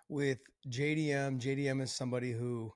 With JDM, JDM is somebody who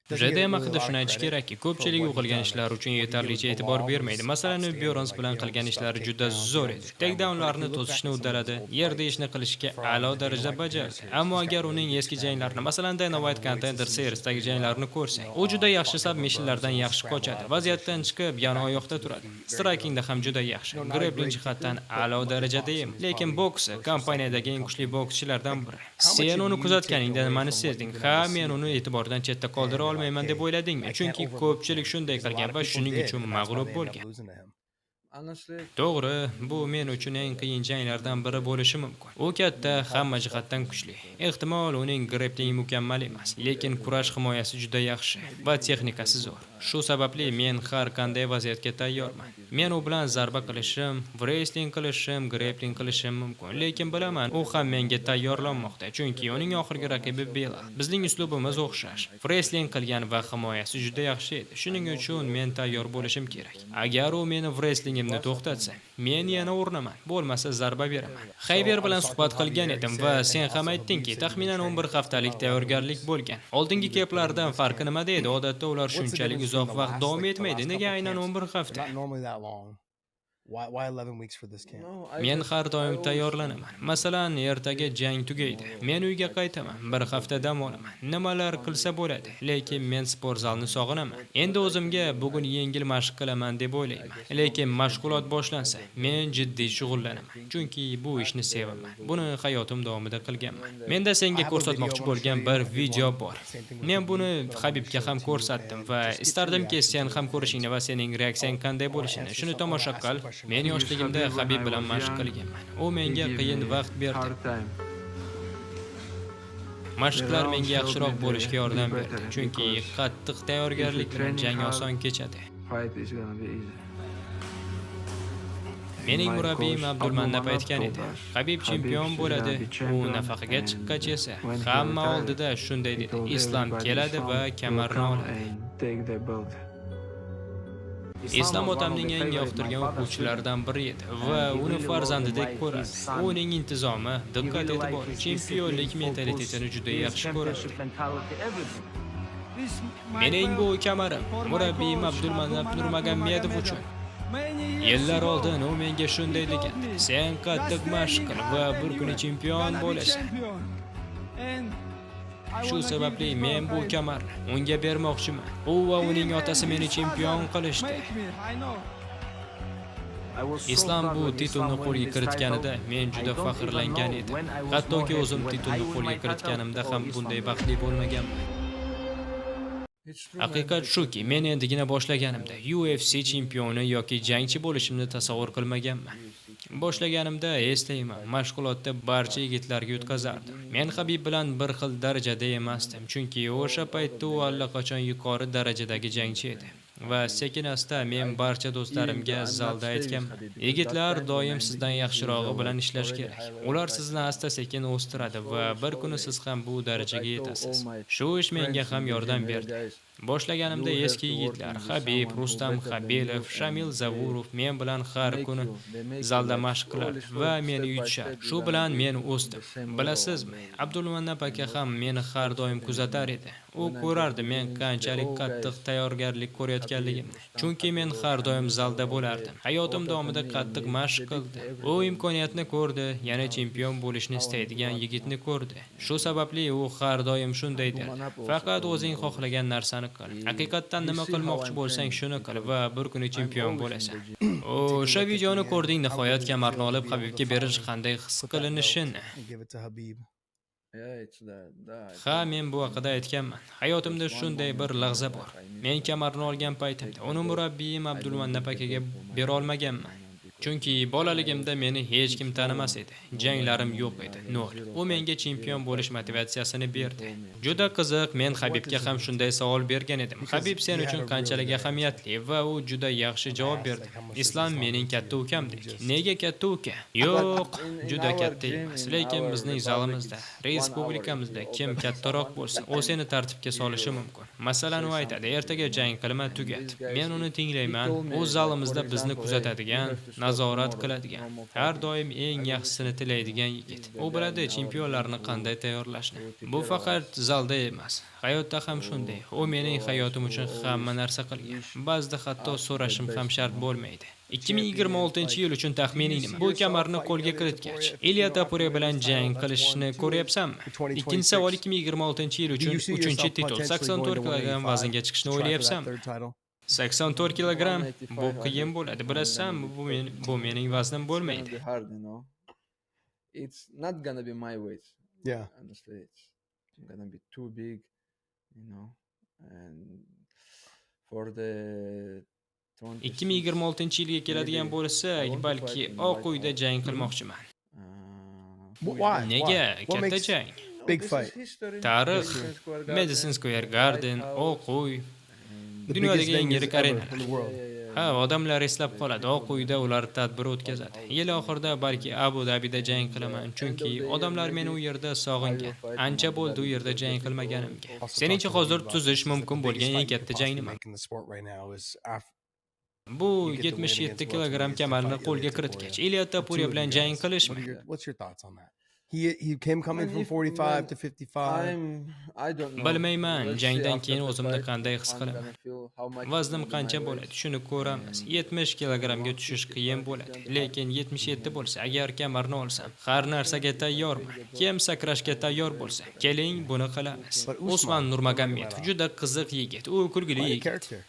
doesn't get JDM really a haqida lot shuni of aytish credit kerakki, for ko'pchilik what u he's qilgan done. ishlar Like uchun what he did yetarlicha with e'tibor Bilal bermaydi. was Masalan, u outstanding. Burns Like bilan being able to qilgan stuff ishlari juda takedowns, being zo'r able to edi. scramble. But if you Takedownlarni look back to'sishni at some of his uddaladi, old yerda fights ishni qilishga from a'lo the Dana darajada White Contender bajardi. Series, Ammo he's got agar really uning good eski janglarini, scrambling, masalan, Dana kind of White avoids the Contender submissions Series'dagi pretty well. janglarini You ko'rsang, know, u juda fought yaxshi Gilbert Burns submissionlardan and will yaxshi scramble qochadi. out of Vaziyatdan position, chiqib, get yana back up oyoqda to the turadi. feet. Very good on Strikingda the ham feet. juda yaxshi. Not a Grappling great kicker, jihatdan but a'lo his darajada boxing emas, is lekin probably boksi first or second in kompaniyadagi the eng kuchli company. bokschilardan Like, biri. how much Sen have uni you taken kuzatganingda away nimani from what sezding? you've been Ha, able to see men of uni him? e'tibordan chetda qoldira And like, olmayman deb hey, o'yladingmi? I can't Chunki overlook ko'pchilik him shunday because a lot qilgan of va people shuning did, uchun and that's why mag'lub they ended up bo'lgan. losing to him. Honestly, To'g'ri, bu men uchun eng qiyin janglardan biri bo'lishi mumkin. U katta, hamma jihatdan kuchli. Ehtimol, uning grapplingi mukammal emas, lekin kurash himoyasi juda yaxshi va texnikasi zo'r. Shu sababli men har qanday vaziyatga tayyorman. Men u bilan zarba qilishim, wrestling qilishim, grappling qilishim mumkin, lekin bilaman, u ham menga tayyorlanmoqda, chunki uning oxirgi raqibi Belal. Bizning uslubimiz o'xshash. Wrestling qilgan va himoyasi juda yaxshi edi. Shuning uchun men tayyor bo'lishim kerak. Agar u meni wrestlingimni to'xtatsa, men yana urinaman, bo'lmasa zarba beraman. Xavier bilan suhbat qilgan edim va sen ham aytdingki, taxminan 11 haftalik tayyorgarlik bo'lgan. Oldingi kemplardan farqi nimada edi? Odatda ular What's the shunchalik difference uzoq between the vaqt last, davom like the etmaydi. last Nega couple aynan camps? 11 They're hafta? not normally that long. Why 11 weeks for this camp? No, I Men just har I doim always tayyorlanaman. Masalan, ertaga jang tugaydi. Men uyga qaytaman, bir hafta dam olaman. Nimalar qilsa bo'ladi, lekin men sport zalni sog'inaman. Endi o'zimga bugun yengil mashq qilaman deb o'ylayman. Lekin mashg'ulot boshlansa, men jiddiy shug'ullanaman. Chunki bu ishni sevaman. Buni hayotim davomida qilganman. Menda I senga have a video I ko'rsatmoqchi want to show bo'lgan you. bir I did video one, bor. same thing with Men Khabib, buni but I want to Habibga show ham it to you ko'rsatdim and va just get your istardimki reaction sen to it. ham And ko'rishingni va sening I reaksiyang qanday want to bo'lishini. answer Shuni some, I want tomosha to ask qil. a question Men about it. Used yoshligimda Habib when Habib I bilan was mashq young. qilganman. U He menga gave qiyin me vaqt berdi. hard time. The Mashqlar rounds menga helped me yaxshiroq to bo'lishga be yordam berdi, better chunki because qattiq if you tayyorgarlik bilan training jang hard, oson kechadi. fight is gonna be easy. Mening My murabbiyim coach Abdulmannab Abdulmanap aytgan told edi. us Habib Habib chempion is gonna bo'ladi. be U champion nafaqaga and chiqqach esa when he hamma retired, oldida shunday he dedi. told Islom everybody keladi Islam va will kamarni come oladi. and take the belt. Islom otamning eng yoqtirgan o'quvchilaridan biri edi va uni farzandidek ko'rardi. U uning intizomi, diqqat-e'tibori, chempionlik mentalitetini juda yaxshi ko'rardi. Mening bu kamarim murabbiyim Abdulmanap Nurmagomedov uchun. Yillar oldin u menga shunday degan: "Sen qattiq mashq qil va bir kuni chempion bo'lasan." Shu sababli men bu kamarni unga bermoqchiman. U va uning otasi meni chempion qilishdi. Islom bu titulni qo'lga kiritganida men juda faxrlangan edim. Hattoki o'zim titulni qo'lga kiritganimda ham bunday baxtli bo'lmaganman. Haqiqat shuki, men endigina boshlaganimda UFC chempioni yoki jangchi bo'lishimni tasavvur qilmaganman. Boshlaganimda eslayman, mashg'ulotda barcha yigitlarga yutqazardim. Men Habib bilan bir xil darajada emasdim, chunki o'sha paytda u allaqachon yuqori darajadagi jangchi edi. Va sekin-asta men barcha do'stlarimga zalda aytganman: "Yigitlar, doim sizdan yaxshirog'i bilan ishlash kerak. Ular sizni asta-sekin o'stiradi va bir kuni siz ham bu darajaga yetasiz." Shu ish menga ham yordam berdi. Boshlaganimda eski yigitlar Habib, Rustam Xabilov, Shamil Zavurov men bilan har kuni zalda mashq qilardi va meni yutishardi. Shu bilan men o'sdim. Bilasizmi, Abdulmanap aka ham meni har doim kuzatar edi. U ko'rardi men qanchalik qattiq tayyorgarlik ko'rayotganligimni. Chunki men har doim zalda bo'lardim. Hayotim davomida qattiq mashq qildi. U imkoniyatni ko'rdi, yana chempion bo'lishni istaydigan yigitni ko'rdi. Shu sababli u har doim shunday derdi: "Faqat o'zing xohlagan narsani qil. Haqiqatdan nima qilmoqchi bo'lsang, shuni qil va bir kuni chempion bo'lasan." O'sha videoni ko'rding, nihoyat kamarni olib Habibga berish qanday his qilinishini. And give it to Habib. Ha, men bu haqida aytganman. Hayotimda shunday bir lahza bor. Men kamarni olgan paytimda uni murabbiyim Abdulmannap akaga bera olmaganman. Chunki bolaligimda meni hech kim tanimas edi. Janglarim yo'q edi, nol. U menga chempion bo'lish motivatsiyasini berdi. Juda qiziq, men Habibga ham shunday savol bergan edim. Habib sen uchun qanchalik ahamiyatli va u juda yaxshi javob berdi. Islom mening katta ukamdek. Nega katta uka? Yo'q, juda katta emas, lekin bizning zalimizda, respublikamizda kim kattaroq bo'lsa, u seni tartibga solishi mumkin. Masalan, u aytadi: "Ertaga jang qilma, tugat." Men uni tinglayman. U zalimizda bizni kuzatadigan, Nazorat qiladigan, har doim eng yaxshisini tilaydigan yigit. U biladi chempionlarni qanday tayyorlashni. Bu faqat zalda emas, hayotda ham shunday. U mening hayotim uchun hamma narsa qilgan. Ba'zida hatto so'rashim ham shart bo'lmaydi. 2026-yil uchun taxmining nima? Bu kamarni qo'lga kiritgach, Ilya Topuria bilan jang qilishni ko'ryapsanmi? Ikkinchi savol: 2026-yil uchun uchinchi titul, 84 kilogramm vaznga chiqishni o'ylayapsanmi? 84 kilogramm, bu qiyin bo'ladi. Bilasanmi, bu mening vaznim It's gonna bo'lmaydi. Be hard. It's not gonna be my weight. Honestly, it's gonna be too big. And for the 2026-yilga keladigan bo'lsak, balki Oq uyda jang qilmoqchiman. Why? Nega? Why? What Katta makes jang. big fight? Tarix, Madison Square Garden, Oq uy, The dunyodagi biggest eng venues yirik ever arenalar. in the world. Ha, odamlar eslab qoladi. Oq uyda ular tadbir o'tkazadi. Yil oxirida balki Abu Dabida jang qilaman, chunki odamlar meni u yerda sog'ingan. Ancha bo'ldi u yerda jang qilmaganimga. Seningcha, hozir tuzish mumkin bo'lgan eng katta jang nima? Bu 77 kilogramm kamarni qo'lga kiritgach, Ilya Topuria bilan jang qilishmi? What's your thoughts on that? He came coming Man, from if- 45 man, to 55. I don't know. Bilmayman, Let's see jangdan after keyin the o'zimni fight, qanday his I'm qilaman. gonna feel how much Vaznim gonna be qancha my bo'ladi, weight. shuni ko'ramiz. 70 kilogrammga tushish qiyin bo'ladi, lekin 77 bo'lsa, agar kamarni olsam, har narsaga tayyorman. Kim sakrashga tayyor bo'lsa, keling, buni qilamiz. Usman Nurmagomedov juda qiziq yigit, u kulgili Quite a yigit. Character.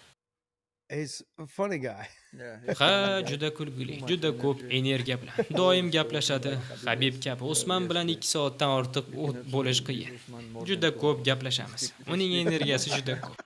He's a funny guy. Yeah, he's Ha, funny guy. Juda kulgili, juda ko'p energiya bilan. Doim gaplashadi. Habib kabi Usman bilan 2 soatdan ortiq o't bo'lish qiyin. Juda ko'p gaplashamiz. Uning energiyasi juda ko'p.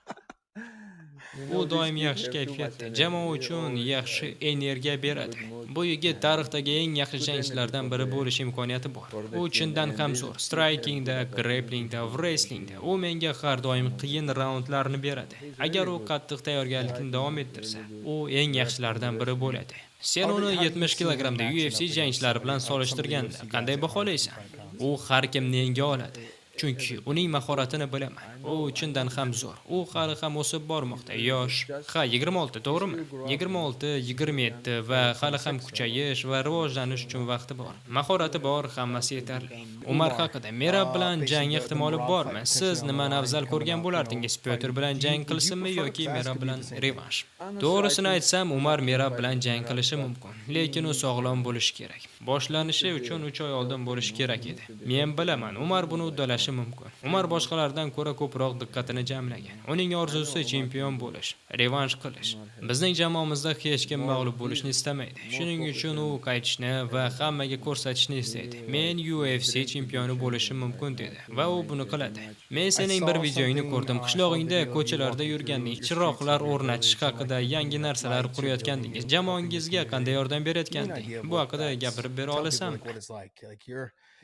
U doim yaxshi kayfiyatda, jamoa uchun yaxshi energiya beradi. Bu yigit tarixdagi eng yaxshi jangchilardan biri bo'lish imkoniyati bor. U chindan ham zo'r. Strikingda, grapplingda, wrestlingda u menga har doim qiyin raundlarni beradi. Agar u qattiq tayyorgarlikni davom ettirsa, u eng yaxshilardan biri bo'ladi. Sen uni 70 kilogrammda UFC jangchilari bilan solishtirganda qanday baholaysan? U har kimni yenga oladi. Chunki uning mahoratini bilaman. U chindan ham zo'r. U hali ham o'sib bormoqda. Yosh. Ha, 26, to'g'rimi? 26, 27 va hali ham kuchayish va rivojlanish uchun vaqti bor. Mahorati bor, hammasi yetarli. Umar haqida: Merab bilan jang ehtimoli bormi? Siz nimani afzal ko'rgan bo'lardingiz? Pyotr bilan jang qilsinmi yoki Merab bilan revansh? To'g'risini aytsam, Umar Merab bilan jang qilishi mumkin, lekin u sog'lom bo'lishi kerak. Boshlanishi uchun 3 oy oldin bo'lishi kerak edi. Men bilaman, Umar buni uddalashi mumkin. Umar boshqalardan ko'ra ko'proq diqqatini jamlagan. Uning orzusi chempion bo'lish, revansh qilish. Bizning jamoamizda hech kim mag'lub bo'lishni istamaydi. Shuning uchun u qaytishni va hammaga ko'rsatishni istaydi. Men UFC chempioni bo'lishim mumkin, dedi va u buni qiladi. Men sening bir videoingni ko'rdim. Qishlog'ingda ko'chalarda yurganding, chiroqlar o'rnatish haqida yangi narsalar qurayotgandingiz. Jamoangizga qanday yordam berayotganding? Bu haqida gapirib bera olasanmi?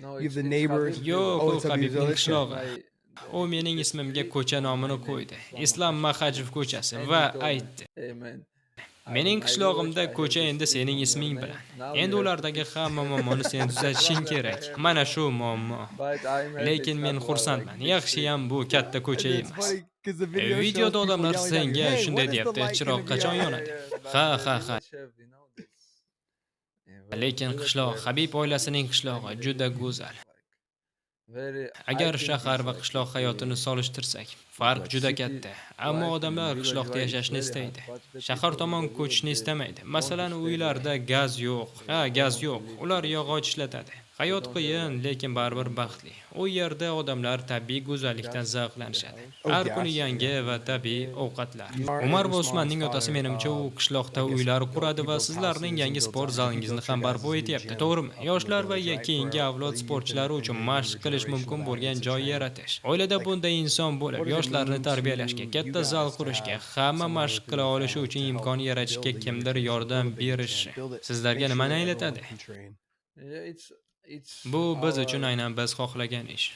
You have the neighbors. Yo'q, Oh, u it's Habib's Habibning village. qishlog'i. U mening ismimga ko'cha nomini qo'ydi. Islom Maxachev ko'chasi va aytdi: "Mening qishlog'imda ko'cha endi sening isming bilan. Endi ulardagi hamma muammoni sen tuzatishing kerak." Mana shu muammo. Lekin men xursandman. Yaxshiyam bu katta ko'cha emas. Videoda odamlar senga shunday deyapti: "Chiroq qachon yonadi?" Ha. Lekin qishloq, Habib oilasining qishlog'i juda go'zal. Agar shahar va qishloq hayotini solishtirsak, farq juda katta. Ammo odamlar qishloqda yashashni istaydi. Shahar tomon ko'chishni istamaydi. Masalan, uylarda gaz yo'q. Ha, gaz yo'q. Ular yog'och ishlatadi. Hayot qiyin, lekin baribir baxtli. U yerda odamlar tabiiy go'zallikdan zavqlanishadi. Har kuni yangi va tabiiy ovqatlar. Umar va Usmonning otasi, menimcha, u qishloqda uylar quradi va sizlarning yangi sport zalingizni ham barpo etyapti, to'g'rimi? Yoshlar va keyingi avlod sportchilari uchun mashq qilish mumkin bo'lgan joy yaratish. Oilada bunday inson bo'lib, yoshlarni tarbiyalashga, katta zal qurishga, hamma mashq qila olishi uchun imkon yaratishga kimdir yordam berishi sizlarga nimani anglatadi? Bu biz uchun aynan biz xohlagan ish.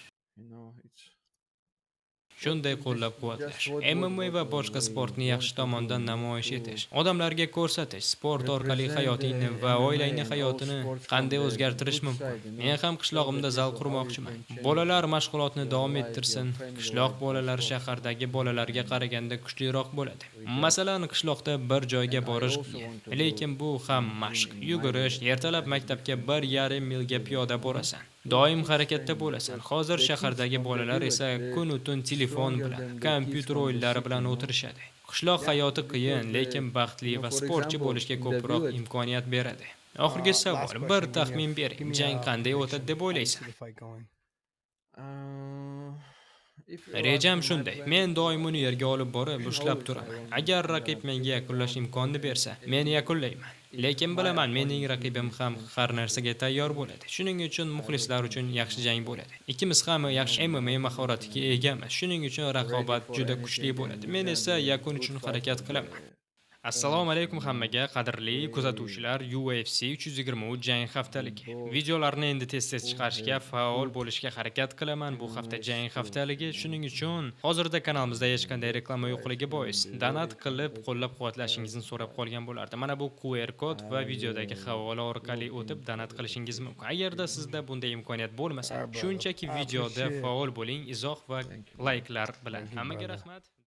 Shunday qo'llab-quvvatlash, MMA va boshqa sportni yaxshi tomondan namoyish etish, odamlarga ko'rsatish, sport orqali hayotingni va oilangni hayotini qanday o'zgartirish mumkin. Men ham qishlog'imda zal qurmoqchiman. Bolalar mashg'ulotni davom ettirsin. Qishloq bolalari shahardagi bolalarga qaraganda kuchliroq bo'ladi. Masalan, qishloqda bir joyga borish qiyin, lekin bu ham mashq. Yugurish, ertalab maktabga 1,5 milga piyoda borasan. Doim harakatda bo'lasan. Hozir shahardagi bolalar esa kunu tun telefon bilan, kompyuter o'yinlari bilan o'tirishadi. Qishloq hayoti qiyin, lekin baxtli va sportchi bo'lishga ko'proq imkoniyat beradi. Oxirgi savol, bir taxmin bering. Jang qanday o'tadi deb o'ylaysan? Rejam shunday. Men doim uni yerga olib borib, ushlab turaman. Agar raqib menga yakunlash imkonini bersa, men yakunlayman. Lekin bilaman, mening raqibim ham har narsaga tayyor bo'ladi. Shuning uchun muxlislar uchun yaxshi jang bo'ladi. Ikkimiz ham yaxshi MMA mahoratiga egamiz. Shuning uchun raqobat juda kuchli bo'ladi. Men esa yakun uchun harakat qilaman. Assalomu alaykum hammaga, qadrli kuzatuvchilar. UFC 323 jang haftaligi. Videolarni endi tez-tez chiqarishga, faol bo'lishga harakat qilaman. Bu hafta jang haftaligi. Shuning uchun hozirda kanalimizda hech qanday reklama yo'qligi bois donat qilib qo'llab-quvvatlashingizni so'rab qolgan bo'lardim. Mana bu QR kod va videodagi havola orqali o'tib donat qilishingiz mumkin. Agarda sizda bunday imkoniyat bo'lmasa, shunchaki videoda faol bo'ling, izoh va layklar bilan. Hammaga rahmat.